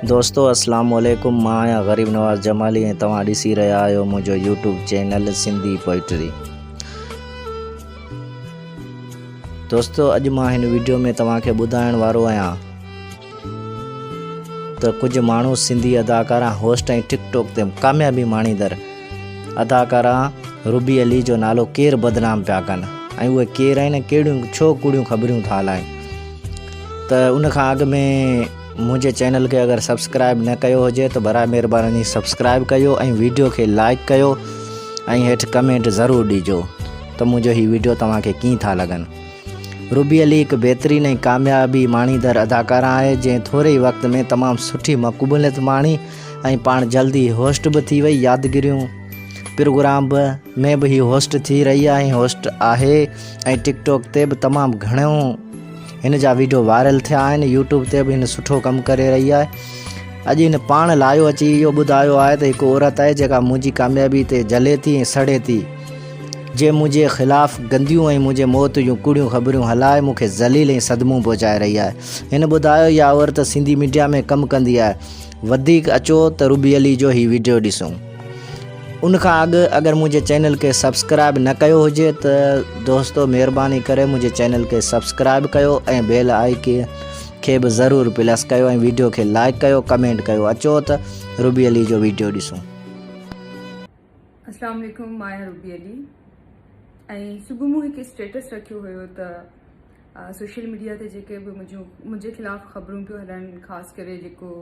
دوستو اسلام عليڪم مان آهيان غريب نواز جمالي ۽ توهان ڏسي رهيا آهيو منهنجو يوٽيوب چينل سنڌي پوئٽري. دوستو اڄ مان هن ويڊيو ۾ توهان کي ٻڌائڻ وارو آهيان ته ڪجهه ماڻهو سنڌي اداڪارا هوسٽ ۽ ٽڪ ٽاڪ تي ڪاميابي ماڻيندڙ اداڪارا روبي علي جو نالو ڪير بدنام پيا ڪن ۽ اهي ڪير آهن ۽ ڪهڙيون ڇو ڪوڙيون خبريون ٿا هلائن ته ان کان اڳ ۾ منهنجي چينل کي اگر سبسڪرائب نه ڪيو هجي ته براء مهرباني سبسڪرائب ڪيو ۽ ويڊيو کي لائڪ ڪيو ۽ هيٺ ڪمينٽ ضرور ڏجو ته منهنجو هي ويڊيو توهان کي ڪيئن ٿا لڳن. روبي علي هڪ بهترين ۽ ڪاميابي ماڻيندڙ اداڪارا آهي جنهن ٿوري ئي وقت ۾ تمام سٺي مقبوليت ماڻي ۽ پاڻ جلد ئي هوسٽ به ٿي وئي يادگيريون پروگرام به ۾ به هي هوسٽ ٿي رهي آهي هوسٽ آهي ۽ ٽڪ ٽاڪ تي به تمام گهڻو هن جا ويڊيو وائرل ٿيا آهن يوٽيوب تي به هن سٺو ڪم ڪري رهي آهي اڄ هن پاڻ لايو اچي اهو ٻڌايو آهي ته هڪ عورت آهي جيڪا منهنجي ڪاميابي تي جلي ٿي ۽ سڙي ٿي جي منهنجي خلاف گنديون ۽ منهنجي موت جون ڪوڙيون خبريون هلائي مون کي ذليل ۽ صدمو پهچائي رهي آهي. هن ٻڌايو اها عورت سنڌي ميڊيا ۾ ڪم ڪندي آهي. وڌيڪ اچو ته روبي علي جو هي ويڊيو ڏسون. ان کان اڳ اگر منهنجي چينل کي سبسڪرائب نه ڪيو هجي ته دوستو مهرباني ڪري منهنجي چينل کي سبسڪرائب ڪيو ۽ بيل آئيڪن کي به ضرور پلس ڪيو ۽ ويڊيو کي لائڪ ڪيو ڪمينٽ ڪيو اچو ته روبي علي جو ويڊيو ڏسون. اسلام عليڪم مان آهيان روبي علي ۽ صبح مون هڪ اسٽيٽس رکيو هيو ته سوشل ميڊيا تي جيڪي به منهنجون منهنجي خلاف خبرون پيون هلن خاص ڪري جيڪو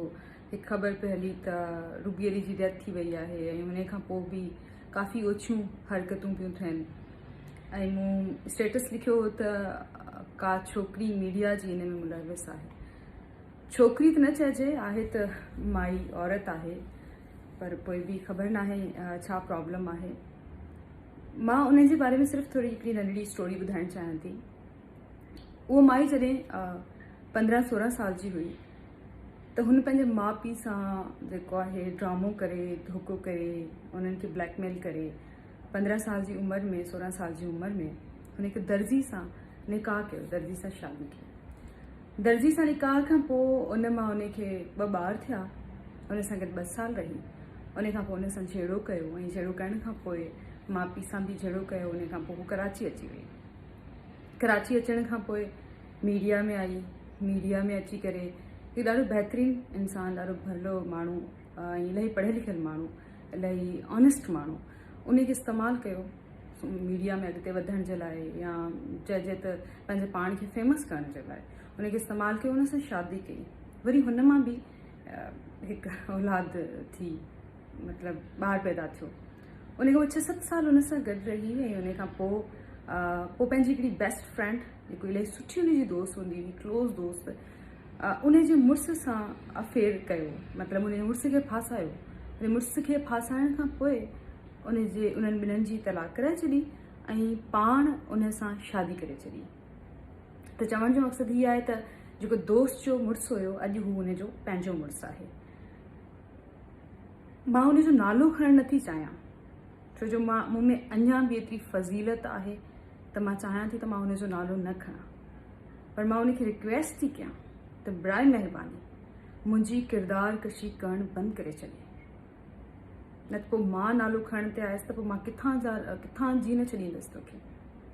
هڪ خبر پئي هلي ته روبي علي جي ڊيٿ ٿي وئي آهي ۽ ان کان پوء به ڪافي اوڇيون حرڪتون پيون ٿين ۽ مون اسٽيٽس لکيو هو ته ڪا ڇوڪري ميڊيا جي ان ۾ ملوث آهي ڇوڪري ته نه چئجي آهي ته مائي عورت آهي پر پوء به خبر ناهي ڇا پرابلم آهي. مان ان جي باري ۾ صرف ٿوري هڪڙي ننڍڙي اسٽوري ٻڌائڻ چاهيان ٿي. اهو مائي جڏهن 15 16 سال جي هئي ته هن پنهنجي ماء پيء سان جيڪو آهي ڊرامو ڪري ڌوڪو ڪري انهن کي بليڪ ميل ڪري 15 سال جي عمر ۾ 16 سال جي عمر ۾ هن هڪ درزي سان نڪاح ڪيو درزي سان شادي ڪئي. درزي سان نڪاح کان پوء ان مان ان کي ٻه ٻار ٿيا. ان سان گڏ ٻه سال رهي. ان کان پوء ان سان جهيڙو ڪيو ۽ جهيڙو ڪرڻ کان پوء ماء پيء سان به جهيڙو ڪيو. ان کان پوء هو ڪراچي اچي وئي. ڪراچي اچڻ کان پوء ميڊيا ۾ آئي. ميڊيا ۾ اچي ڪري هڪ ڏاڍو بهترين انسان، ڏاڍو ڀلو ماڻهو ۽ الاهي پڙهيل لکيل ماڻهو، الاهي آنيسٽ ماڻهو ان کي استعمال ڪيو. ميڊيا ۾ اڳتي وڌڻ جي لاء يا چئجي ته پنهنجي پاڻ کي فيمس ڪرڻ جي لاء ان کي استعمال ڪيو ان سان شادي ڪئي وري هن مان به هڪ اولاد ٿي مطلب ٻار پيدا ٿيو ان کان پوء ڇهه ست سال ان سان گڏ رهي ۽ ان کان پوء پوء پنهنجي هڪڙي بيسٽ فرينڊ جيڪو الاهي سٺي ان جي دوست هوندي هئي ڪلوز دوست ان جي مڙس سان افيئر ڪيو مطلب ان جي مڙس کي ڦاسايو ان مڙس کي ڦاسائڻ کان پوء ان جي انهن ٻنهن جي طلاق ڪرائي ڇڏي ۽ پاڻ ان سان شادي ڪري ڇڏي ته چوڻ جو مقصد هي آهي ته جيڪو دوست جو مڙس هيو اڄ هو ان جو پنهنجو مڙس آهي. مان ان جو نالو کڻڻ نٿي چاهيان ڇو جو مان مون ۾ اڃا به ايتري فضيلت آهي ته مان چاهيان ٿي ته مان ان جو نالو نه کڻان پر مان ان کي رڪويسٽ ٿي ڪيان ته برائي مهرباني منهنجي ڪردار ڪشي ڪرڻ بند ڪري ڇڏي. نه ته پوء مان نالو کڻڻ تي آيس ته پوء مان ڪٿان جا ڪٿان جي نه ڇڏيندس توکي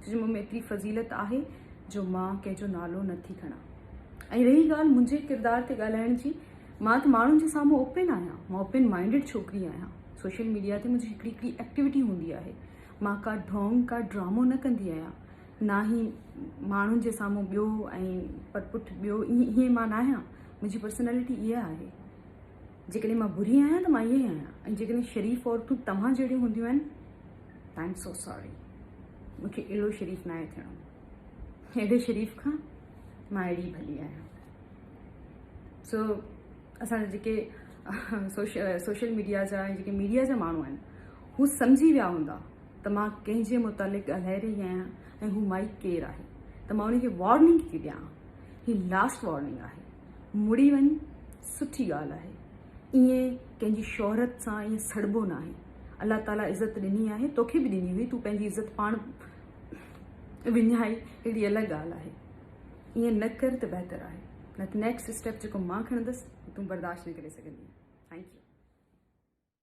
ڇو جو مون ۾ ايتري فضيلت آهي جو مان ڪنهن جو نالو نه ٿي کڻان ۽ رهي ڳالهه منهنجي ڪردار تي ڳالهائڻ جي مان ته ماڻهن جي سامهون اوپن آهيان مان اوپن مائنڊيڊ ڇوڪري آهيان سوشل ميڊيا تي منهنجي هڪڙي هڪڙي ايڪٽيوٽي هوندي آهي مان ڪا ڍونگ ڪا ڊرامو نه ڪندي آهيان نه ئي ماڻهن جي سامهون ٻيو ۽ پٽ پٺ ٻيو ائين مان نه آهيان منهنجي پرسنالٽي اها آهي جيڪڏهن مان بري آهيان ته مان ائين ئي آهيان ۽ جيڪڏهن شريف عورتون توهان جهڙيون هونديون آهن ته I M so ساري مون کي اهڙو شريف ناهي ٿيڻو اهڙي شريف کان مان اهڙي ڀلي آهيان سو اسان جا جيڪي سوشل ميڊيا جا ۽ جيڪي ميڊيا جا ماڻهو آهن هو سمجهي ويا هوندا ته مان ڪنهن جي متعلق ڳالهائي رهي آهيان ۽ هو مائي ڪير آهي ته مان ان کي وارننگ ٿي ڏيان هي لاسٽ وارننگ آهي مڙي وڃ سٺي ڳالهه آهي. ائين ڪنهن جي شهرت سان ائين سڙبو ناهي. الله تعاليٰ عزت ڏني آهي توکي به ڏني هئي تون پنهنجي عزت پاڻ وڃائي هڪڙي الڳ ڳالهه آهي. ائين نه ڪر ته بهتر آهي. نه ته نيڪسٽ اسٽيپ جيڪو مان کڻندس تون برداشت نه ڪري سگهندين. Thank you.